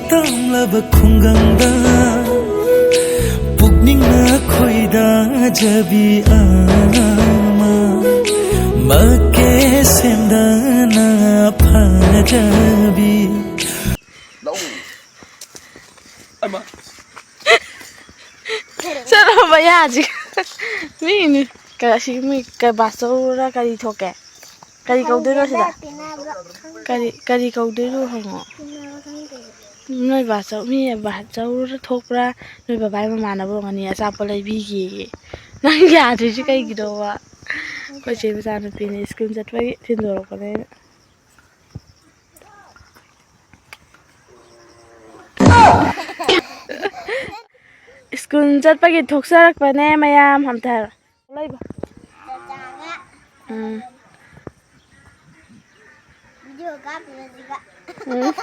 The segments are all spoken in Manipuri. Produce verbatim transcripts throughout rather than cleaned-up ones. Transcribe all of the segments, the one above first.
ꯇꯝꯂꯕ ꯈꯨꯡꯒꯪꯗ ꯄꯨꯛꯅꯤꯡꯅ ꯈꯣꯏꯗꯥꯖꯕꯤ ꯑꯃ, ꯃꯀꯦ ꯁꯦꯝꯗꯅ ꯐꯖꯕꯤ꯫ ꯆꯠꯂꯣ ꯃꯌꯥꯁꯤ꯫ ꯃꯤꯅꯤ꯫ ꯀ-, ꯑꯁꯤ ꯃꯤ ꯀ-, ꯕꯥꯆꯧꯔ ꯀꯔꯤ ꯊꯣꯛꯀꯦ? ꯀꯔꯤ ꯀꯧꯗꯣꯏꯅꯣ ꯁꯤꯗ? ꯀꯔꯤ, ꯀꯔꯤ ꯀꯧꯗꯣꯏꯅꯣ ꯍꯪꯉꯣ꯫ ꯅꯣꯏ ꯕꯥꯆꯧ, ꯃꯤ ꯕꯥꯆꯧꯔ ꯊꯣꯛꯄ꯭ꯔꯥ? ꯅꯣꯏ ꯕꯕꯥꯒꯤ ꯃꯃꯥꯟꯅꯕ ꯑꯣꯏꯔꯝꯒꯅꯤ, ꯑꯆꯥꯄꯣꯠ ꯂꯩꯕꯤꯒꯦꯌꯦ꯫ ꯅꯪ ꯌꯥꯗ꯭ꯔꯤꯁꯤ ꯀꯩꯒꯤꯅꯣꯕ? ꯑꯩꯈꯣꯏ ꯆꯦ ꯃꯆꯥꯅꯨꯄꯤꯅꯤ, ꯁ꯭ꯀꯨꯜ ꯆꯠꯄꯒꯤ ꯊꯤꯟꯗꯣꯔꯛꯄꯅꯦ ꯑꯩꯅ꯫ ꯁ꯭ꯀꯨꯜ ꯆꯠꯄꯒꯤ ꯊꯣꯛꯆꯔꯛꯄꯅꯦ ꯃꯌꯥꯝ, ꯑꯝꯇ ꯍꯥꯏꯔꯣ꯫ ꯂꯩꯕ꯫ ꯎꯝ꯫ ꯎꯝ꯫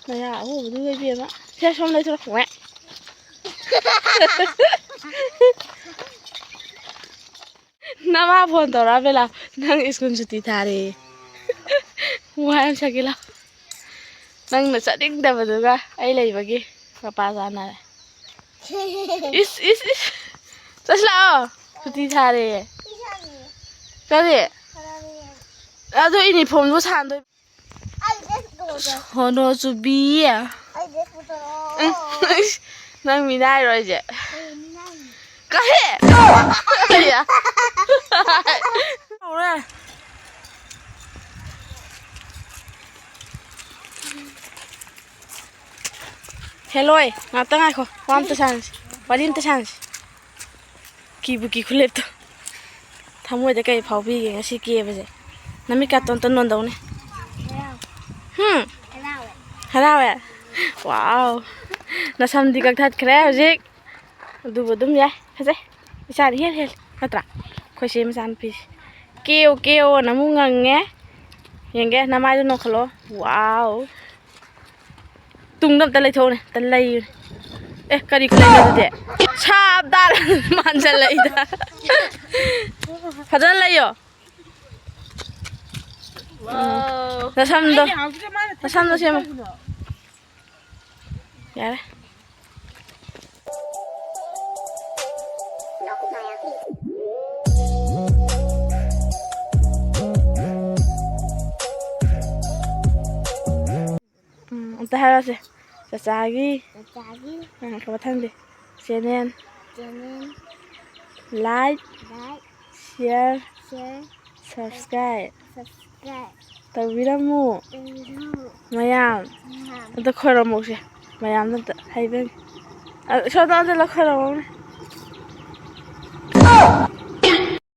ꯅꯌꯥ ꯑꯍꯣꯕꯗꯨꯒ ꯏꯕꯦꯝꯃ꯫ ꯁꯦ, ꯁꯣꯝ ꯂꯩꯊꯣꯔꯛꯑꯣ꯫ ꯅꯃꯥ ꯐꯣꯟ ꯇꯧꯔꯛꯑꯝꯃꯦ ꯂꯥꯎ꯫ ꯅꯪ ꯁ꯭ꯀꯨꯜ ꯁꯨꯇꯤ ꯊꯥꯔꯦꯌꯦ꯫ ꯋꯥ ꯌꯥꯝ ꯁꯛꯀꯦ ꯂꯥꯎ꯫ ꯅꯪꯅ ꯆꯠꯅꯤꯡꯗꯕꯗꯨꯒ ꯑꯩ ꯂꯩꯕꯒꯤ ꯃꯄꯥ ꯆꯥꯅꯔꯦ꯫ ꯏꯁ, ꯏꯁ, ꯏꯁ꯫ ꯆꯠꯁꯤ ꯂꯥꯛꯑꯣ꯫ ꯁꯨꯇꯤ ꯊꯥꯔꯦꯌꯦ꯫ ꯀꯔꯤ? ꯑꯗꯨ ꯏꯅꯤꯐꯣꯝꯗꯣ ꯁꯥꯟꯗꯣꯏ꯫ ꯁꯣꯅꯣ ꯆꯨꯕꯤ꯫ ꯎꯝ, ꯅꯪ ꯃꯤꯅꯥꯏꯔꯣ ꯑꯩꯁꯦ? ꯀꯔꯤ? ꯀꯔꯤ? ꯍꯧꯔꯦ꯫ ꯍꯦꯜꯂꯣꯏ, ꯉꯥꯛꯇ ꯉꯥꯏꯈꯣ, ꯋꯥ ꯑꯝꯇ ꯁꯥꯟꯅꯁꯤ, ꯋꯥꯔꯤ ꯑꯝꯇ ꯁꯥꯟꯅꯁꯤ꯫ ꯀꯤꯕꯨ ꯀꯤ ꯈꯨꯂꯦꯞꯇꯣ꯫ ꯊꯃꯣꯏꯗ ꯀꯩ ꯐꯥꯎꯕꯤꯒꯦ ꯉꯁꯤ ꯀꯦꯕꯁꯦ? ꯅꯃꯤꯠꯀꯥꯇꯣ ꯑꯝꯇ ꯅꯣꯟꯗꯧꯅꯦ꯫ ꯍꯨꯝ? ꯍꯔꯥꯎꯋꯦ꯫ ꯋꯥꯎ꯫ ꯅꯁꯝꯗꯤ ꯀꯛꯊꯠꯈ꯭ꯔꯦ ꯍꯧꯖꯤꯛ꯫ ꯑꯗꯨꯕꯨ ꯑꯗꯨꯝ ꯌꯥꯏ꯫ ꯐꯖꯩ꯫ ꯏꯆꯥꯅ ꯏꯍꯦꯜ ꯍꯦꯜꯂꯤ꯫ ꯅꯠꯇ꯭ꯔꯥ? ꯑꯩꯈꯣꯏ ꯆꯦ ꯃꯆꯥꯅꯨꯄꯤꯁꯦ꯫ ꯀꯦꯌꯣ, ꯀꯦꯌꯣꯅ ꯑꯃꯨꯛ ꯉꯪꯉꯦ꯫ ꯌꯦꯡꯒꯦ, ꯅꯃꯥꯏꯗꯣ ꯅꯣꯛꯈꯠꯂꯣ꯫ ꯋꯥꯎ꯫ ꯇꯨꯡꯗ ꯑꯝꯇ ꯂꯩꯊꯣꯛꯎꯅꯦ, ꯑꯝꯇ ꯂꯩꯌꯨꯅꯦ꯫ ꯑꯦ, ꯀꯔꯤ ꯈꯨꯂꯩꯅꯣ ꯑꯗꯨꯗꯤ? ꯁꯥꯞ ꯇꯥꯔ ꯃꯥꯟꯁꯤꯜꯂꯛꯏꯗ꯫ ꯐꯖꯅ ꯂꯩꯌꯣ꯫ ꯅꯁꯝꯗꯣ, ꯅꯁꯝꯗꯣ ꯁꯦꯝꯃꯣ꯫ ꯌꯥꯔꯦ꯫ ꯎꯝ, ꯑꯝꯇ ꯍꯥꯏꯔꯛꯑꯣꯁꯦ꯫ ꯆꯆꯥꯒꯤ꯫ ꯆꯆꯥꯒꯤ꯫ ꯎꯝ, ꯃꯊꯪꯗꯤ꯫ Channel꯫ Channel꯫ Like꯫ Like꯫ Share꯫ Share꯫ Subscribe꯫ Subscribe꯫ ꯇꯧꯕꯤꯔꯝꯃꯨ꯫ ꯇꯧꯕꯤꯔꯝꯃꯨ꯫ ꯃꯌꯥꯝ꯫ ꯃꯌꯥꯝ꯫ ꯑꯝꯇ ꯈꯣꯏꯔꯝꯃꯧꯁꯦ꯫ ꯃꯌꯥꯝꯗ ꯑꯝꯇ ꯍꯥꯏꯕꯤꯔꯝꯒꯦ꯫ ꯑ, ꯁꯣꯝꯗ ꯑꯝꯇ ꯂꯧꯈꯠꯂꯝꯃꯣꯅꯦ꯫